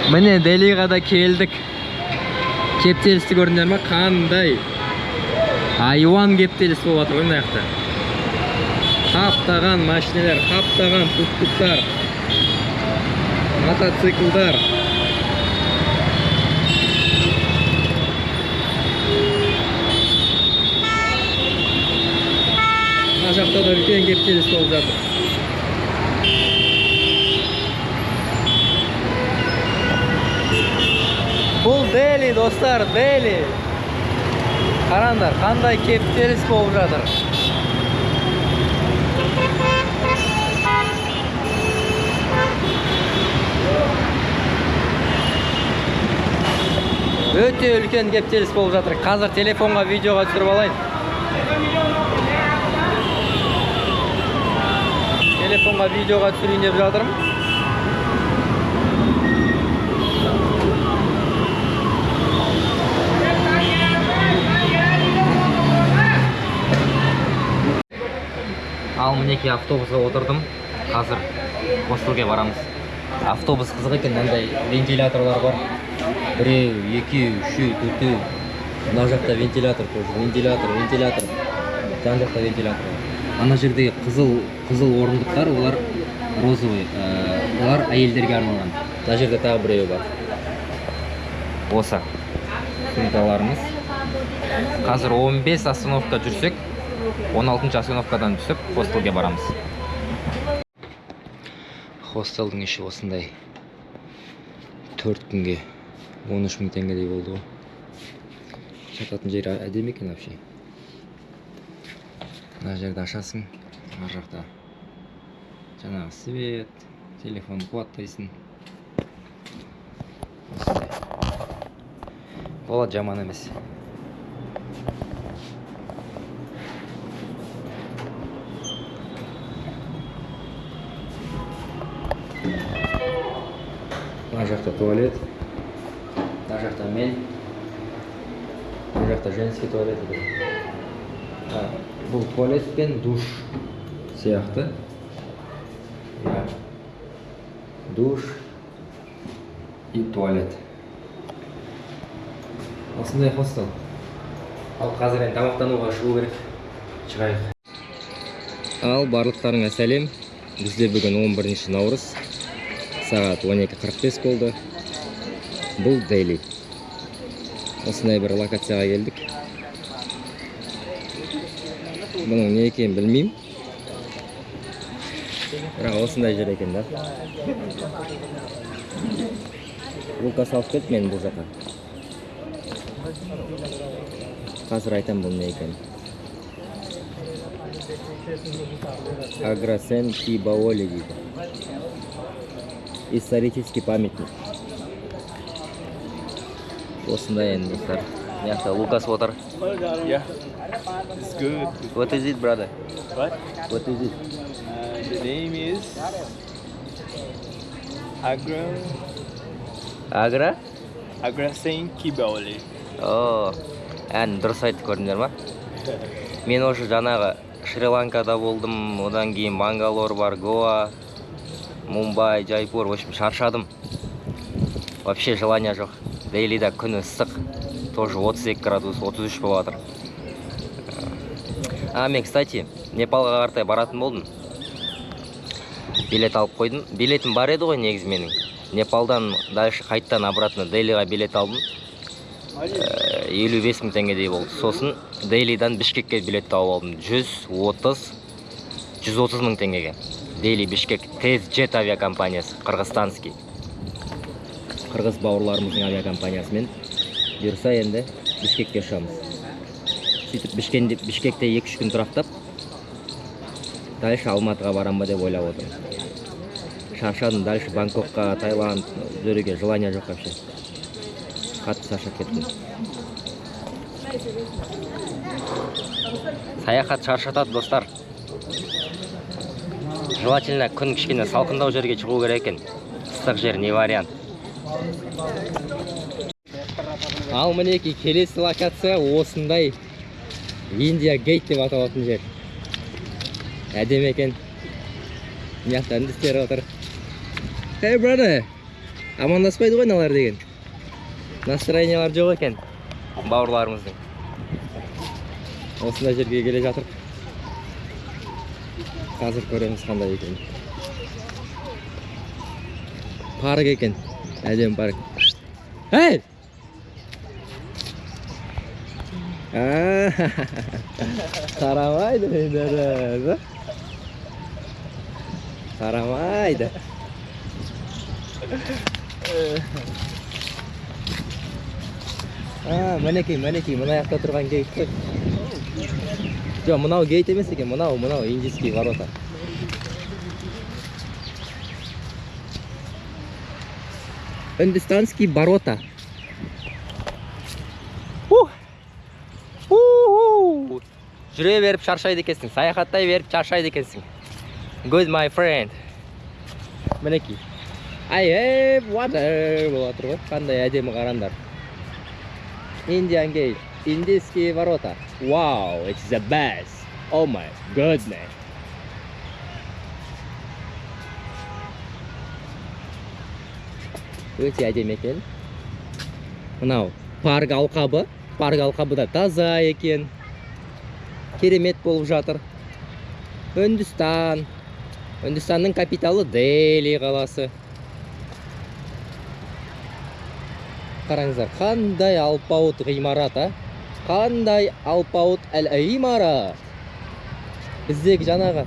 Міне, Делиға да келдік. Кептелісті көрдіңдер ме? Қандай айуан кептеліс болып жатыр ғой мына жақта. Қаптаған машиналар, қаптаған тук-туктар, мотоциклдар. Мына жақта да үлкен кептеліс болып жатыр. Бұл Дели, достар, Дели. Қараңдар, қандай кептеліс болып жатыр. Өте үлкен кептеліс болып жатыр. Қазір телефонға видеоға түсіріп алайын. Телефонға видеоға түсірейін деп жатырмын. Ал мінекей, автобусқа отырдым. Қазір хостелге барамыз. Автобус қызық екен, мынандай вентиляторлар бар. Біреу, екеу, үшеу, төртеу. Мына жақта вентилятор тоже, вентилятор, вентилятор. Жан жақта вентилятор бар. Ана жердегі қызыл орындықтар, олар розовый, олар әйелдерге арналған. Мына жерде тағы біреуі бар. Осы сумкаларымыз. Қазір 15 остановка жүрсек, 16 остановкадан түсіп хостелге барамыз. Хостелдің іші осындай. 4 күнге 13 мың теңгедей болды ғой. Жататын жері әдемі екен вообще. Мына жерді ашасың, ар жақта жаңағы свет, телефон қуаттайсың. Осындай. Болады, жаман емес. Мына жақта туалет, мына жақта мен, мына жақта женский туалет екен. Бұл туалет пен душ сияқты. Иә. Душ и туалет. Осындай хостел. Ал қазір енді тамақтануға шығу керек. Шығайық. Ал барлықтарыңа сәлем. Бізде бүгін 11 наурыз. Сағат 12:45 болды. Бұл Дели. Осындай бір локацияға келдік. Бұның не екенін білмеймін. Бірақ осындай жер екен да. Лукас алып келді мені бұл жаққа. Қазір айтамын бұл не екенін. Аграсен Кибаоли дейді. Исторический памятник. Осындай енді, достар. Мына жақта Лукас отыр. Yeah, it's good. What is it, brother? What? What is it? The name is Agra. Agra? Agrasen Kibaoli. О, ән дұрыс айтты, көрдіңдер ма? Мен уже жаңағы Шри-Ланкада болдым, одан кейін Бангалор бар, Гоа, Мумбай, Джайпур, в общем, шаршадым. Вообще желания жоқ. Делида күн ыстық, тоже 32 градус, 33 болып жатыр. Мен, кстати, Непалға қаратай баратын болдым. Билет алып қойдым. Билетім бар еді ғой негізі менің. Непалдан дальше қайттан обратно Делиға билет алдым. 55 мың теңгедей болды. Сосын Делидан Бішкекке билет тауып алдым. 130 мың теңгеге. Дели Бішкек Тез Джет авиакомпаниясы, қырғызстанский. Қырғыз бауырларымыздың авиакомпаниясымен бұйырса енді Бішкекке ұшамыз. Сөйтіп Бішкекте 2-3 күн тұрақтап, дальше Алматыға барам ба деп ойлап отырмын. Шаршадым, дальше Бангкокқа, Таиланд жүруге желание жоқ вообще. Қатты шаршап кеттім. Саяхат шаршатады, достар. Желательно күн кішкене салқындау жерге шығу керек екен. Ыстық жер не вариант. Ал мінекей келесі локация осындай Индия Гейт деп аталатын жер. Әдемі екен. Мына жақта үндістер отыр. Hey brother. Амандаспайды ғой мыналар деген. Настроениялар жоқ екен бауырларымыздың. Осындай жерге келе жатырық. Қазір көреміз қандай екенін. Парк екен. Әдемі парк. Ей! Қарамайды енді. Қарамайды. Мінекей, мінекей, мына жақта тұрған gate қой. Жоқ, мынау gate емес екен, мынау индийский ворота. Индустанский ворота. Жүре беріп шаршайды екенсің, саяхаттай беріп шаршайды екенсің. Good my friend. Мінекей. I have water болып жатыр ғой. Қандай әдемі, қараңдар. Indian Gate, индийские ворота. Wow, it's the best. Oh my goodness. Өте әдемі екен. Мынау парк алқабы. Парк алқабы да таза екен. Керемет болып жатыр. Үндістан. Үндістанның капиталы Дели қаласы. Қараңыздар, қандай алпауыт ғимарат, а? Қандай алпауыт әл-ғимарат. Біздегі жаңағы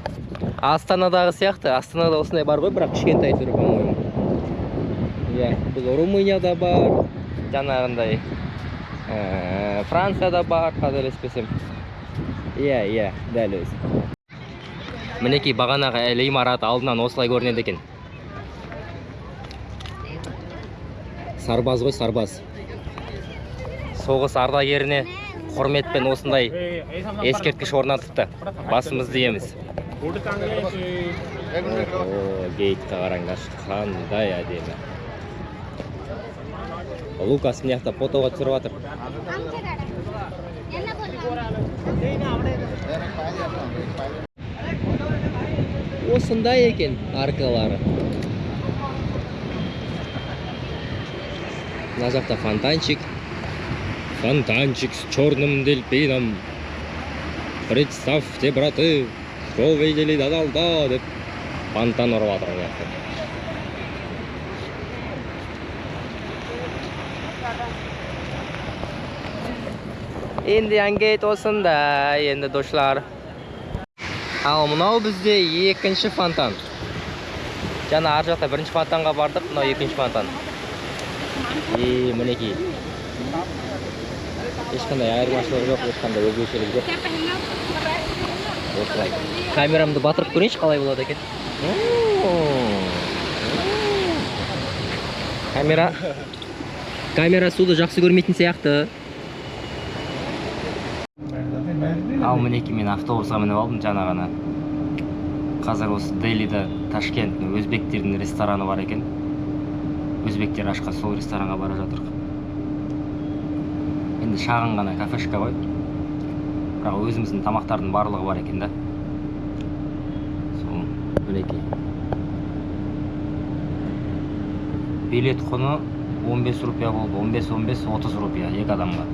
Астанадағы сияқты, Астанада осындай бар ғой, бірақ кішкентай түрі, по-моему. Иә, бұл Румынияда бар, жаңағындай, Францияда бар, қателеспесем. Иә, иә, дәл өзі. Мінекей бағанағы әл-ғимарат алдынан осылай көрінеді екен. Сарбаз ғой, сарбаз. Соғыс ардагеріне құрметпен осындай ескерткіш орнатыпты. Басымызды иеміз. О, gate ке қараңдаршы, қандай әдемі. Лукас мына жақта фотоға түсіріп жатыр. Осындай екен аркалары. Мына жақта фонтанчик. Фонтанчик с черным дельфином. Представьте, браты, что видели до долда деп фонтан ұрып жатыр мына жақта. Indian Gate осындай енді, достар. Ал мынау бізде екінші фонтан. Жаңа ар жақта бірінші фонтанға бардық, мынау екінші фонтан. И мінекей. Ешқандай айырмашылық жоқ, ешқандай өзгешелік жоқ. Осылай. Камерамды батырып көрейінші, қалай болады екен. Камера суды жақсы көрмейтін сияқты. Ал мінекей мен автобусқа мініп алдым жаңа ғана. Қазір осы Делиде, Ташкенттің өзбектердің рестораны бар екен. Өзбектер ашқан сол ресторанға бара жатырық. Енді шағын ғана кафешка ғой. Бірақ өзіміздің тамақтардың барлығы бар екен да. Сол мінекей. Билет құны 15 рупия болды. 15, 15, 30 рупия екі адамға.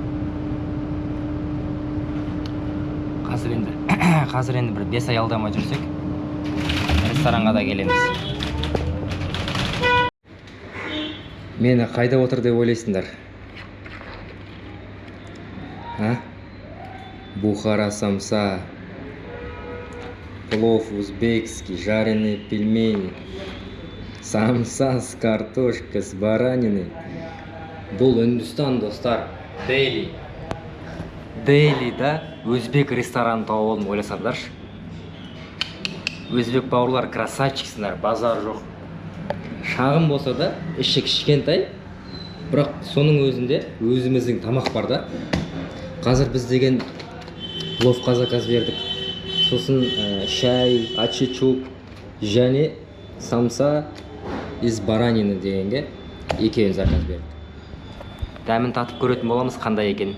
Қазір енді бір 5 ай алдамай жүрсек, ресторанға да келеміз. Мені қайда отыр деп ойлайсыңдар? А? Бухара самса, плов узбекский, жареные пельмени, самса с картошкой, с бараниной. Бұл Үндістан, достар, Дели. Делида өзбек ресторанын тауып алдым, ойласаңдаршы. Өзбек бауырлар красавчиксіңдер, базар жоқ. Шағын болса да, іші кішкентай, бірақ соның өзінде өзіміздің тамақ бар да. Қазір біз деген пловқа заказ бердік. Сосын шай, ачичук және самса из баранины дегенге екеуін заказ бердік. Дәмін татып көретін боламыз қандай екен.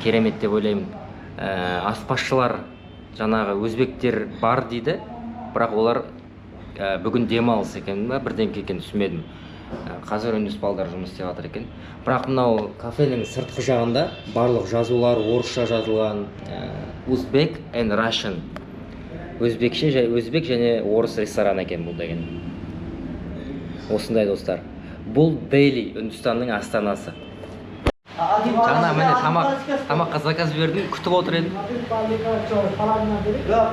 Керемет деп ойлаймын. Аспазшылар жаңағы өзбектер бар дейді, бірақ олар бүгін демалыс екен ба, бірдеңке екенін түсінбедім. Қазір үндіс балдар жұмыс істеп жатыр екен. Бірақ мынау кафенің сыртқы жағында барлық жазулар орысша жазылған. Uzbek and Russian. Өзбекше, өзбек және орыс рестораны екен бұл деген. Осындай, достар. Бұл Дели, Үндістанның астанасы. Жаңа міне тамаққа заказ бердім, күтіп отыр едім.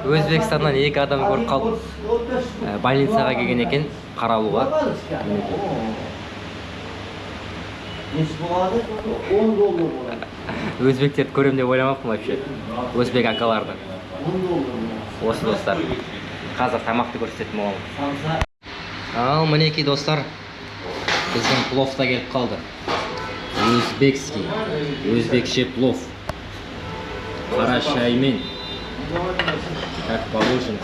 Өзбекстаннан екі адам көріп қалдым. Больницаға келген екен қаралуға. Мінекей. Nesi болады? 10 доллар болады. Өзбектерді көремін деп ойламаппын вообще. Өзбек акаларды. 10 доллар болады. Осы, достар. Қазір тамақты көрсететін боламын. Самса. Ал мінекей, достар, біздің плов та келіп қалды. Узбекский, өзбекше плов. Қара шаймен. Как положено.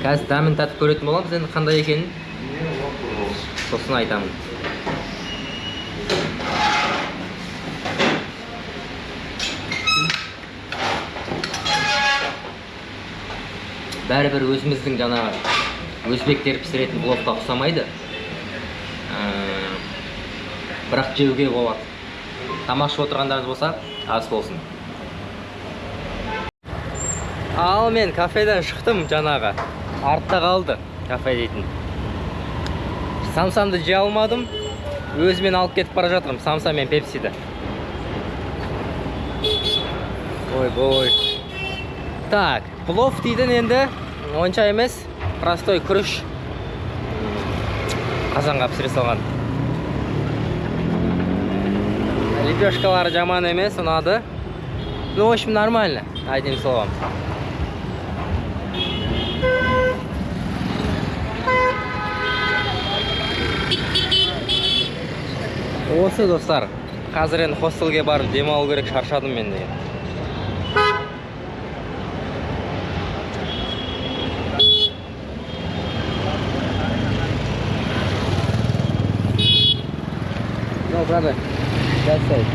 Қазір дәмін татып көретін боламыз енді қандай екенін. Сосын айтамын. Бәрібір өзіміздің жаңағы өзбектер пісіретін пловқа ұқсамайды. Бірақ жеуге болады. Тамақ ішіп отырғандарыңыз болса, ас болсын. Ал мен кафеден шықтым жаңағы. Артта қалды кафе дейтін. Самсамды жей алмадым. Өзімен алып кетіп бара жатырмын самса мен пепсиді. Ой-бой. Так, плов дейтін енді онша емес, простой күріш. Қазанға пісіре салған. Лепешкалары жаман емес, ұнады. Ну, в общем, нормально, одним словом. Осы, достар, қазір енді хостелге барып демалу керек, шаршадым мен деген. No, brother, that's it.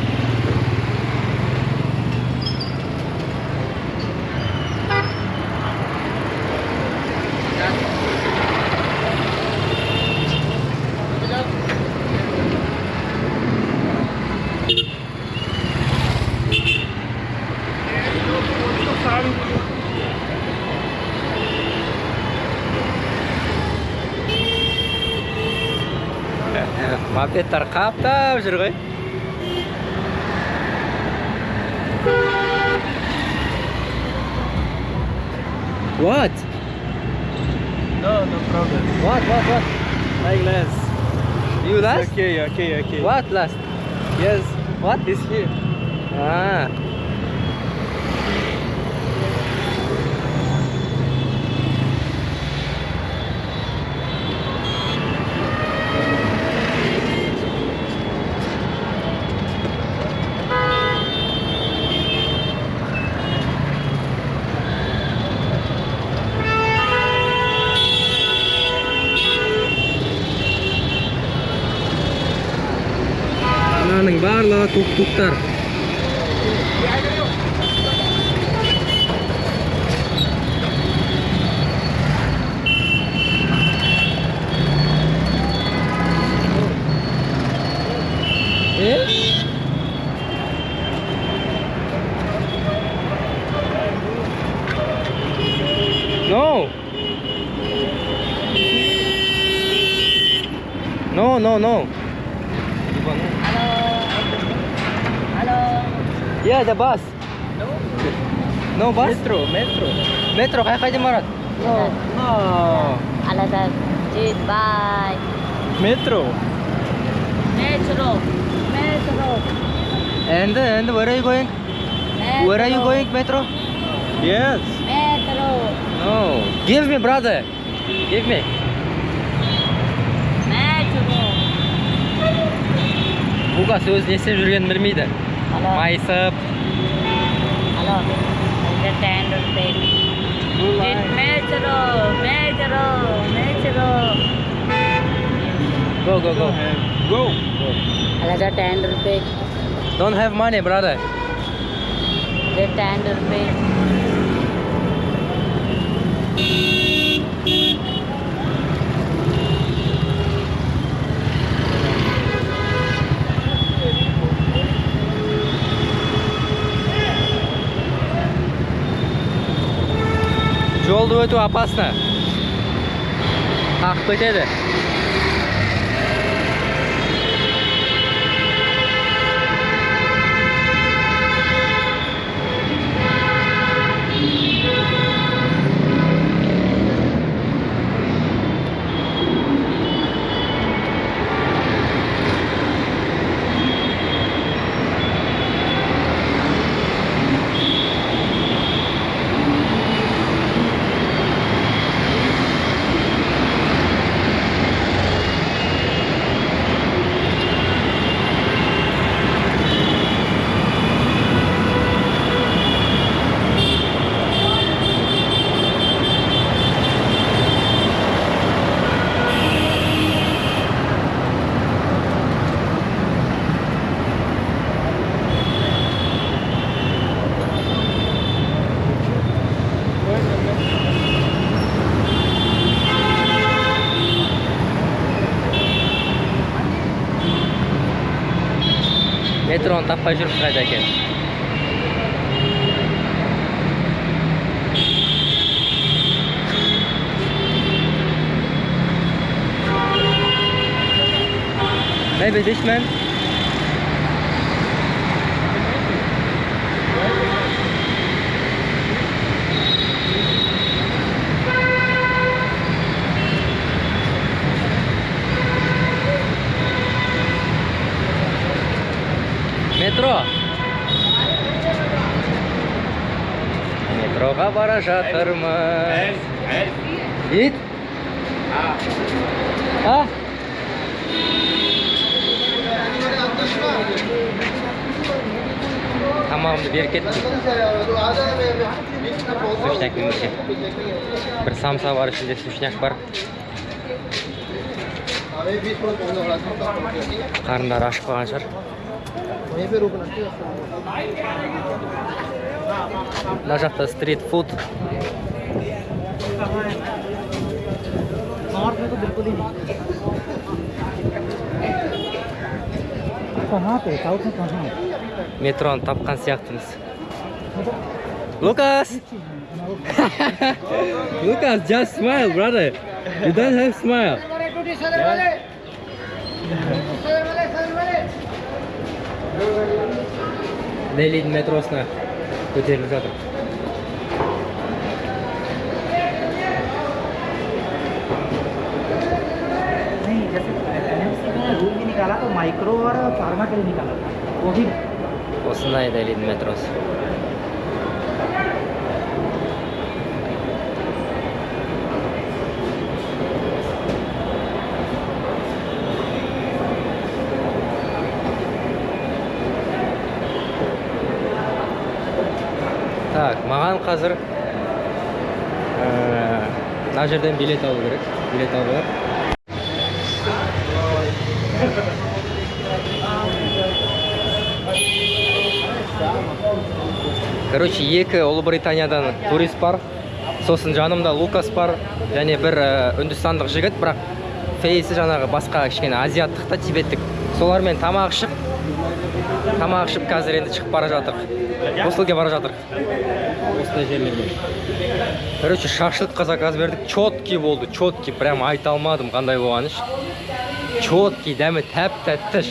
Мопедтар қаптап жүр ғой. What? No, no problem. What, what, what? My glass. You last? Okay, okay, okay. What last? Yes. What? It's here. Ah. Мынаның барлығы тук-туктар. Э? No. No, no, no. Hello. Yeah, the bus. No. No bus? Metro, metro. Metro, қай қайда барады? No. No. Another. Goodbye. Metro. Metro. Metro. And where are you going? Metro. Where are you going, metro? Yes. Metro. No. Give me, brother. Give me. Metro. Лукас өзі не істеп жүргенін білмейді. Hello. Майысып. Hello. The 10 rupee. Metro. Metro. Metro. Go, go, go. Go. Another 10 rupee. Don't have money, brother. The 10 rupee. Жолды өту опасно. Қағып кетеді. Метроны таппай жүріп қайда екен. Maybe this man. Метро. Метроға бара жатырмыз. Ит? А? Тамағымды беріп кеттім. Сушняктың іші. Бір самса бар, ішінде сушняк бар. Қарындары ашып қалған шығар. Мына жақта стрит фуд. Метроны тапқан сияқтымыз. Лукас! Лукас, just smile, brother. You don't have smile. Делидің метросына көтеріліп жатыр. नहीं, जैसे एनएमसी ने रूल भी निकाला तो माइक्रो और फार्मा के लिए निकाला था, वो भी। Осындай Делидің метросы. Так, маған қазір мына жерден билет алу керек. Билет алу керек. Короче, екі Ұлыбританиядан турист бар. Сосын жанымда Лукас бар және бір үндістандық жігіт, бірақ фейсі жаңағы басқа кішкене азиаттық та, тибеттік. Солармен тамақ ішіп қазір енді шығып бара жатырық. Хостелге бара жатырық. Осындай жерлерге. Короче, шашлыққа заказ бердік. Четкий болды, четкий. Прям айта алмадым қандай болғанын. Четкий, дәмі тәп-тәтті.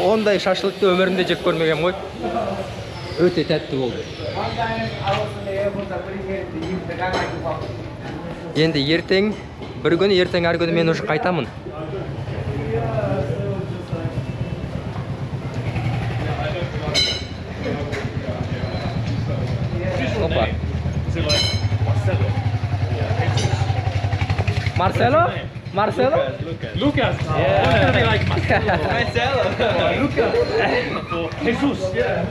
Ондай шашлыкты өмірімде жеп көрмегенмін ғой. Өте тәтті болды. Енді ертең, бір күні, ертең әр күні мен уже қайтамын. Опа. Marcelo? Marcelo? Lucas. Yeah. It's gonna be like Marcelo. Marcelo. Lucas. Jesus. Yeah.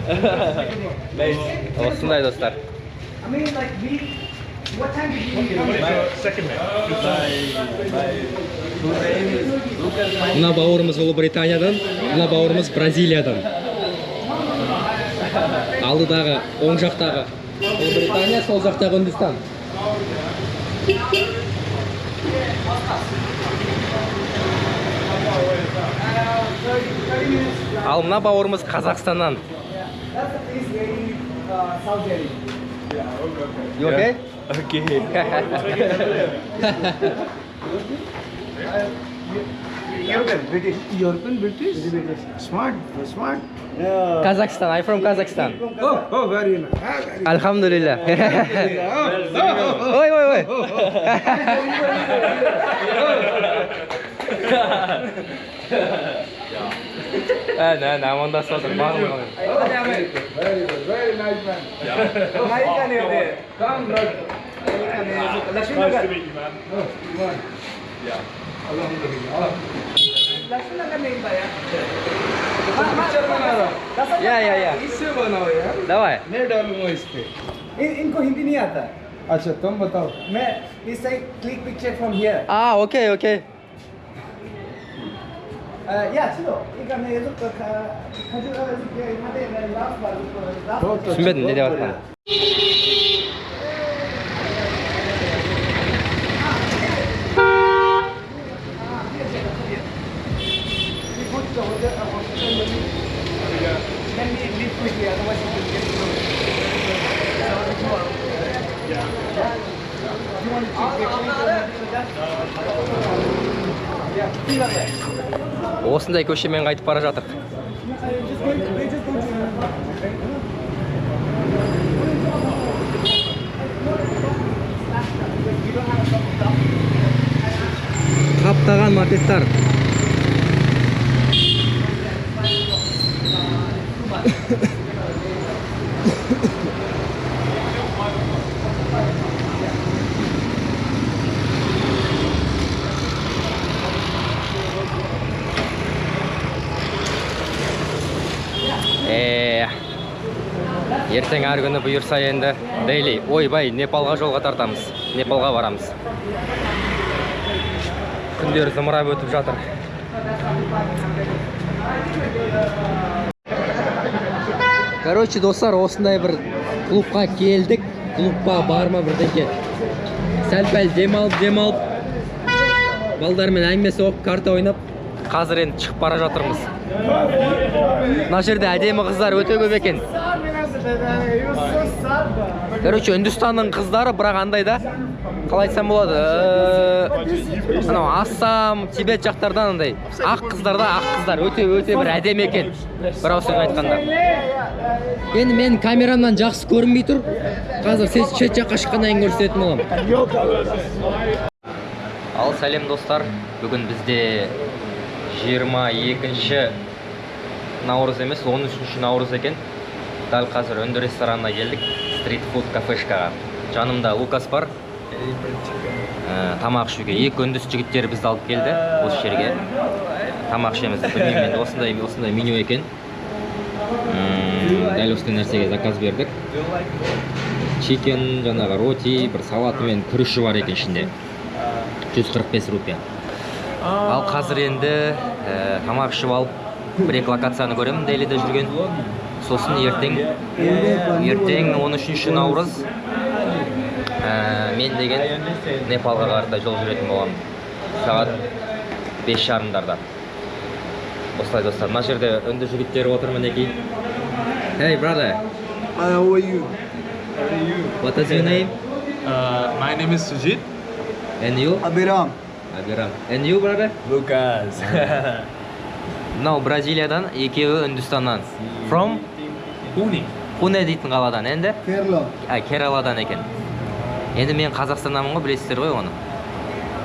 Осындай достар. Мына бауырымыз Ұлыбританиядан, мына бауырымыз Бразилиядан. Алдыдағы, оң жақтағы Ұлыбритания, сол жақтағы Үндістан. Ал мына бауырымыз Қазақстаннан. You okay? Okay. European, British. European, British? Smart, smart. Kazakhstan. I from Kazakhstan. Oh, very nice. Ah, very Alhamdulillah. Oh, Ой, ой, ой. Әне, әне, амандасып жатыр барлығы. Very good, very nice man. Come, brother. Nice to meet you, man. Oh, man. Alhamdulillah. Picture बना रहा हूँ। Yeah, yeah. इससे बनाओ यार। Давай. मैं डालूंगा इस पे। इनको हिंदी नहीं आता। अच्छा, तुम बताओ। मैं इस side click picture from here. А, окей, окей. या चलो एक हमने ये जो खजूर लास्ट बहुत अच्छा, Түсінбедім не деп बहुत жатқанын. बढ़िया। Осындай көшемен қайтып бара жатырық. Қаптаған мопедтар. Ертең әр күні бұйырса енді Дели, ойбай, Непалға жолға тартамыз. Непалға барамыз. Күндер зымырап өтіп жатыр. Короче, достар, осындай бір клубқа келдік. Клубқа барма бірдеңке. Сәл-пәл демалып, демалып, балдармен әңгіме соғып, карта ойнап, қазір енді шығып бара жатырмыз. Мына жерде әдемі қыздар өте көп екен. Короче, Үндістанның қыздары, бірақ андай да, қалай айтсам болады, анау Ассам, Тибет жақтардан андай ақ қыздар да, ақ қыздар өте өте бір әдемі екен, бір ауыз сөзбен айтқанда. Енді менің камерамнан жақсы көрінбей тұр. Қазір шет жаққа шыққаннан кейін көрсететін боламын. Ал сәлем, достар. Бүгін бізде 22 наурыз емес, 13 наурыз екен. Дәл қазір үнді ресторанына келдік, стрит фуд кафешкаға. Жанымда Лукас бар. Тамақ ішуге екі үндіс жігіттері бізді алып келді осы жерге. Тамақ ішеміз деп, білмеймін енді, осындай осындай меню екен. Дәл осындай нәрсеге заказ бердік. Chicken, жаңағы роти, бір салаты мен күріші бар екен ішінде. 145 рупия. Ал қазір енді тамақ ішіп алып, бір екі локацияны көремін Делиде жүрген. Сосын ертең 13 наурыз, мен деген Непалға қарата жол жүретін боламын. Сағат 5:30-дарда. Осылай, достар, мына жерде үнді жігіттері отыр, мінекей. Hey, brother. Hi, how are you? What is your name? My name is Sujit. And you? Abhiram. Abhiram. And you, brother? Lucas. Мынау Бразилиядан, екеуі Үндістаннан. From Pune. Пуне дейтін қаладан енді. Kerala. А, Кераладан екен. Енді мен Қазақстаннанмын ғой, білесіздер ғой оны.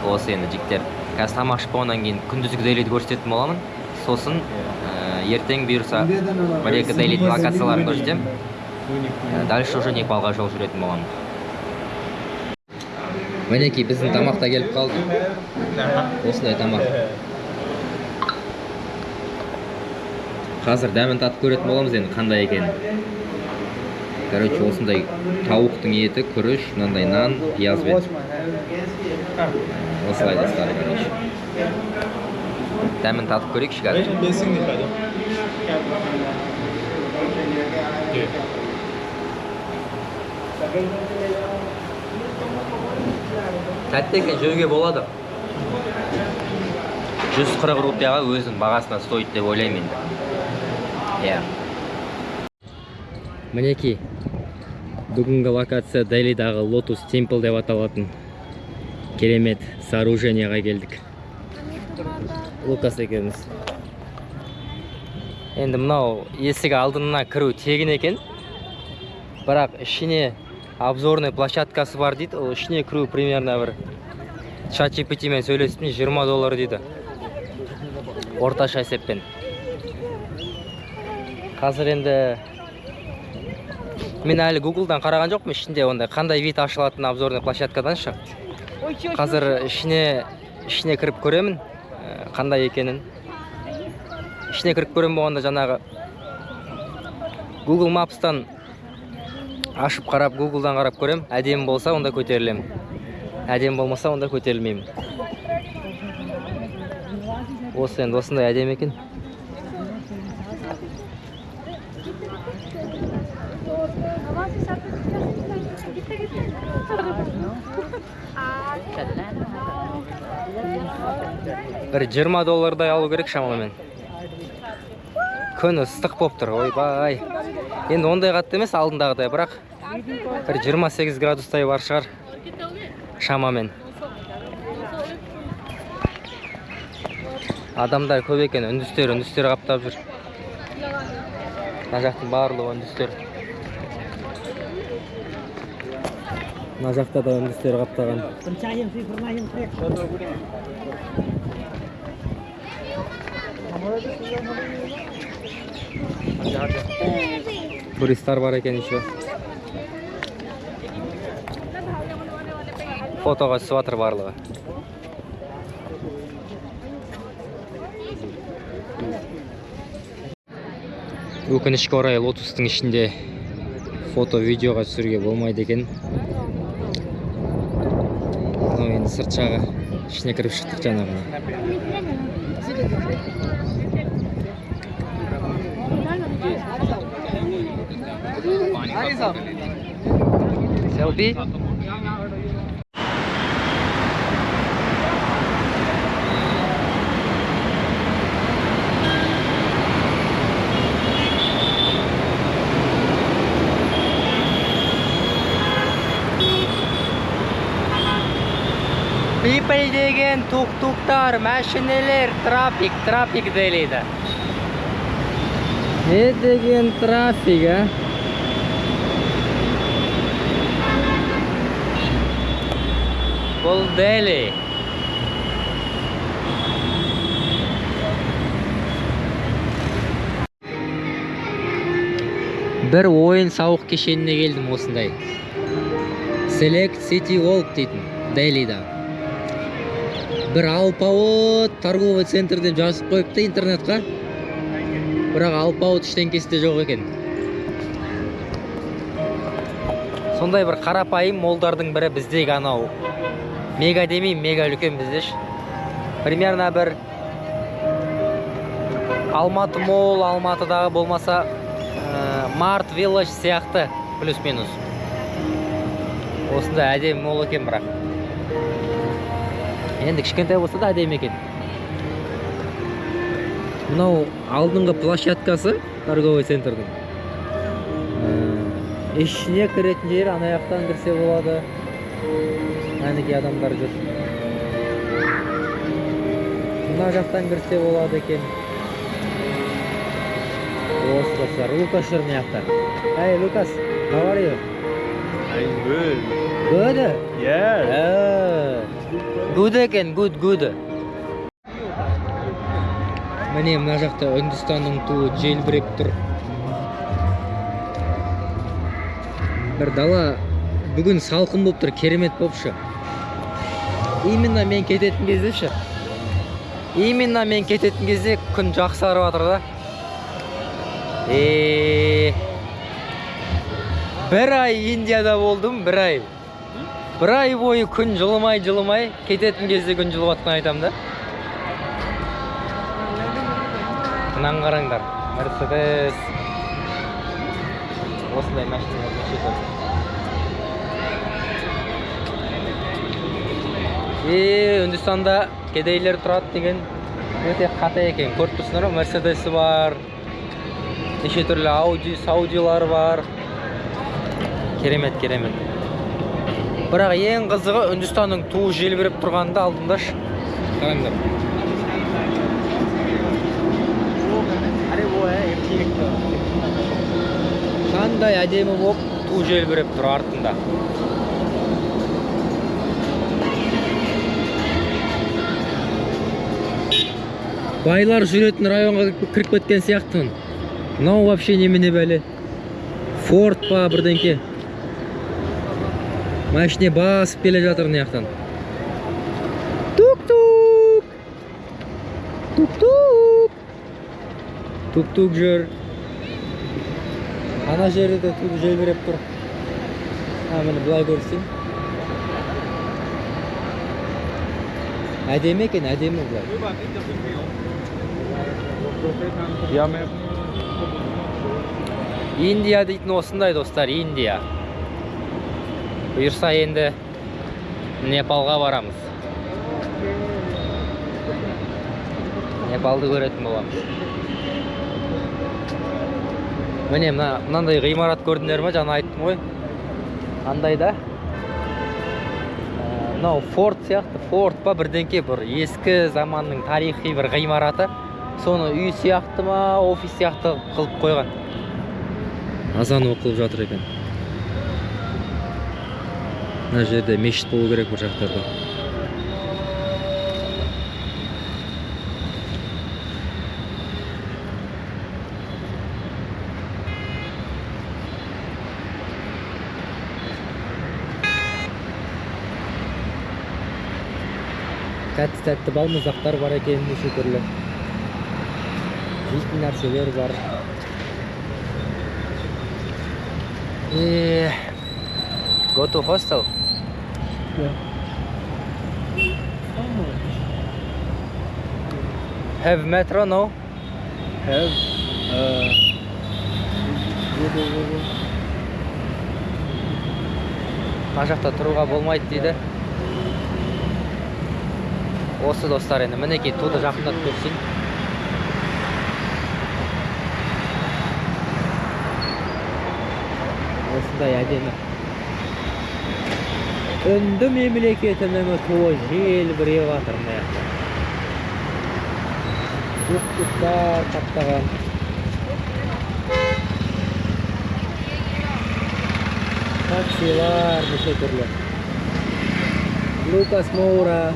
Осы енді, жігіттер. Қазір тамақ ішіп болғаннан кейін күндізгі Делиді көрсететін боламын. Сосын ертең бұйырса бір екі Делидің локацияларын көрсетемін. Дальше уже Непалға жол жүретін боламын. Мінекей, біздің тамақ та келіп қалды. Осындай тамақ. Қазір дәмін татып көретін боламыз енді қандай екенін. Короче, осындай тауықтың еті, күріш, мынандай нан, пиязбен. Осылай, достар, короче. Дәмін татып көрейікші қазір. Basic दिखा दो। ये Тәтті екен, жеуге болады. 140 рупияға өзінің бағасына стоит деп ойлаймын енді. Иә. Мінекей. Бүгінгі локация Делидағы Lotus Temple деп аталатын керемет сооружениеға келдік. Лукас екеуміз. Енді мынау есік алдына кіру тегін екен. Бірақ ішіне обзорный площадкасы бар дейді. Ол ішіне кіру примерно бір ChatGPT мен сөйлестім, 20 доллар дейді. Орташа есеппен. Қазір енді мен әлі Google'дан қараған жоқпын, ішінде ондай қандай вид ашылатын обзорный площадкадан шы. Қазір ішіне кіріп көремін, қандай екенін. Ішіне кіріп көремін болғанда жаңағы Google Maps'тан ашып қарап, Google'дан қарап көрем. Әдемі болса онда көтерілемін. Әдемі болмаса онда көтерілмеймін. Осы енді осындай әдемі екен. Бір 20 доллардай алу керек шамамен. Күн ыстық болып тұр, ойбай. Енді ондай қатты емес алдындағыдай, бірақ бір 28 градустай бар шығар шамамен. Адамдар көп екен, үндістер қаптап жүр. Мына жақтың барлығы үндістер. Мына жақта да үндістер қаптаған. Туристар бар екен еще. Фотоға түсіп жатыр барлығы. Өкінішке орай Лотустың ішінде фото, видеоға түсіруге болмайды екен. Мынау енді сырт жағы, ішіне кіріп шықтық жаңағына. Селфи? People деген тук-туктар, машинелер, трафик, трафик делейді. Не деген трафик, а? Бұл Дели. Бір ойын сауық кешеніне келдім осындай. Select City Walk дейтін, Делида. Бір алпауыт торговый центр деп жазып қойыпты интернетқа. Бірақ алпауыт ештеңкесі де жоқ екен. Сондай бір қарапайым молдардың бірі біздегі анау. Мега демеймін, мега үлкен бізде ш. Примерно бір Алматы мол, Алматыдағы болмаса Март Village сияқты плюс-минус. Осындай әдемі мол екен бірақ. Енді кішкентай болса да әдемі екен. Мынау алдыңғы площадкасы торговый центрдің. Ішіне кіретін жер ана жақтан кірсе болады. Әнекей адамдар жүр. Мына жақтан кірсе болады екен. Осы достар, Лукас жүр мына жақта. Hey Лукас, how are you? I'm good. Good? Yeah. Good екен, good, good. Міне мына жақта Үндістанның туы желбіреп тұр. Бір дала бүгін салқын болып тұр, керемет болып шы. Именно мен кететін кезде шы. Именно мен кететін кезде күн жақсарып жатыр да. Бір ай Индияда болдым, бір ай. Бір ай бойы күн жылымай, жылымай, кететін кезде күн жылып жатқанын айтамын да. Мынаны қараңдар, Мерседес. Осындай машиналар неше түрлі. Үндістанда кедейлер тұрады деген өте қате екен. Көріп тұрсыңдар ма, Мерседесі бар, неше түрлі Ауди, Саудилар бар. Керемет, керемет. Бірақ ең қызығы Үндістанның туы желбіреп тұрғанында алдымда. Қараңдар. Қандай әдемі болып ту желбіреп тұр артында. Байлар жүретін районға кіріп кеткен сияқтымын. Мынау вообще немене бәле? Форд па бірдеңке? Машине басып келе жатыр мына жақтан. Тук-тук! Тук-тук! Тук-тук жүр. Ана жерде де ту желбіреп тұр. Міне былай көрсетейін. Әдемі екен, әдемі былай. Индия дейтін осындай, достар, Индия. Бұйырса енді Непалға барамыз. Непалды көретін боламыз. Міне мынандай ғимарат көрдіңдер ме? Жаңа айттым ғой. Андай да. Мынау форт сияқты, форт па бірдеңке, бір ескі заманның тарихи бір ғимараты. Соны үй сияқты ма, офис сияқты қылып қойған. Азан оқылып жатыр екен. Мына жерде мешіт болу керек бұл жақтарда. Тәтті-тәтті балмұздақтар бар екен, неше түрлі. Жейтін нәрселер бар. Go to hostel? Yeah. Have metro, no? Have. Go, go, go, go. Мына жақта тұруға болмайды дейді. Осы достар енді мінекей туды жақындатып көрсетейін. Осындай әдемі. Үнді мемлекетінің туы желбіреп жатыр мына жақта. Тук-туктар қаптаған. Таксилар неше түрлі. Лукас Моура.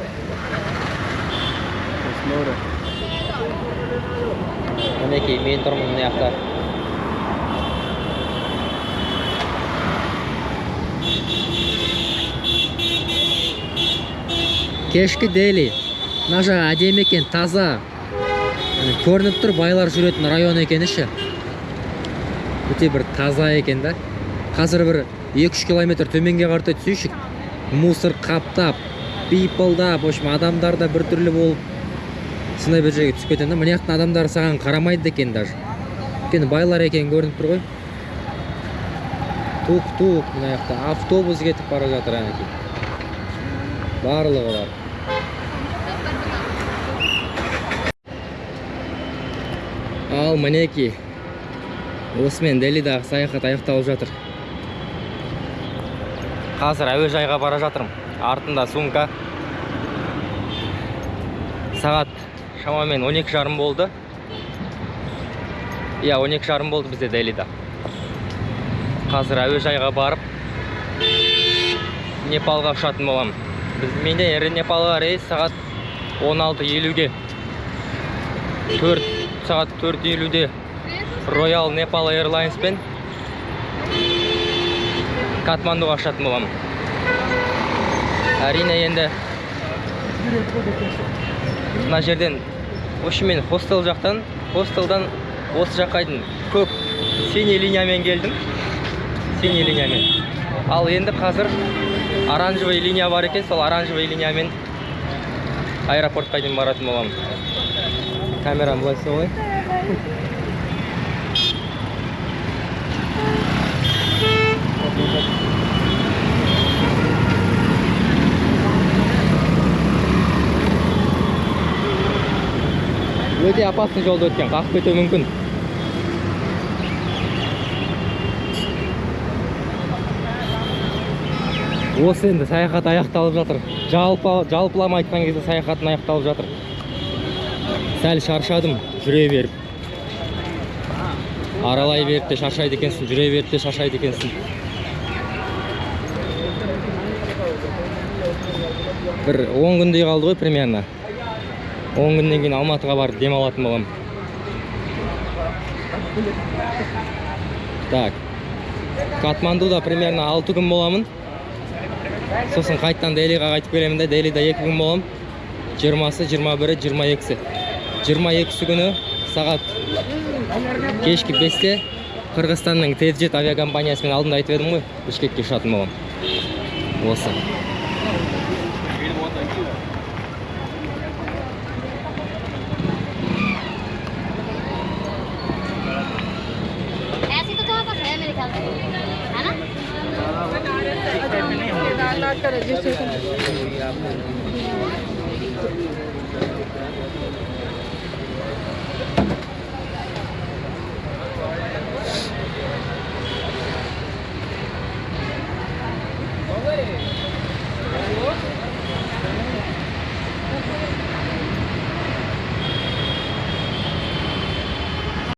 Мінекей мен тұрмын мына жақта. Кешкі Дели. Мына жағы әдемі екен, таза. Көрініп тұр, байлар жүретін район екен іші. Өте бір таза екен да. Қазір бір 2-3 километр төменге қарата түсейші. Мусор қаптап, бипылдап, в общем, адамдар да бір түрлі болып сондай бір жерге түсіп кетеді. Мына жақтың адамдары саған қарамайды екен даже. Өйткені байлар екен көрініп тұр ғой. Тук-тук мына жақта автобус кетіп бара жатыр әнекей. Барлығы бар. Ал мінекей осымен Делидағы саяхат аяқталып жатыр. Қазір әуежайға бара жатырмын. Артында сумка. Сағат шамамен 12:30 болды. Иә, 12:30 болды бізде Делида. Қазір әуежайға барып Непалға ұшатын боламын. Менде Непалға рейс сағат 16:50-ге. 4 сағат 4:50-де Royal Nepal Airlines-пен Катмандуға ұшатын боламын. Әрине енді мына жерден, в общем, мен хостел жақтан, хостелдан осы жаққа дейін көк синий линиямен келдім. Синий линиямен. Ал енді қазір оранжевый линия бар екен, сол оранжевый линиямен аэропортқа дейін баратын боламын. Камерам былай істеп алайын. Өте опасный жолды өткен, қағып кетуі мүмкін. Осы енді саяхат аяқталып жатыр. Жалпы, жалпылама айтқан кезде саяхатым аяқталып жатыр. Сәл шаршадым жүре беріп. Аралай беріп те шаршайды екенсің, жүре беріп те шаршайды екенсің. Бір 10 күндей қалды ғой примерно. 10 күннен кейін Алматыға барып демалатын боламын. Так. Катмандуда примерно 6 күн боламын. Сосын қайтадан Делиға қайтып келемін де, Делида 2 күн боламын. 20-сы, 21-і, 22-сі. 22-сі күні сағат кешкі 5-те Қырғызстанның Тезджет авиакомпаниясымен алдында айтып едім ғой, Бішкекке ұшатын боламын. Осы. ऐसी तो वहाँ पर है मेरे ख्याल से, है ना? केदारनाथ का रजिस्ट्रेशन।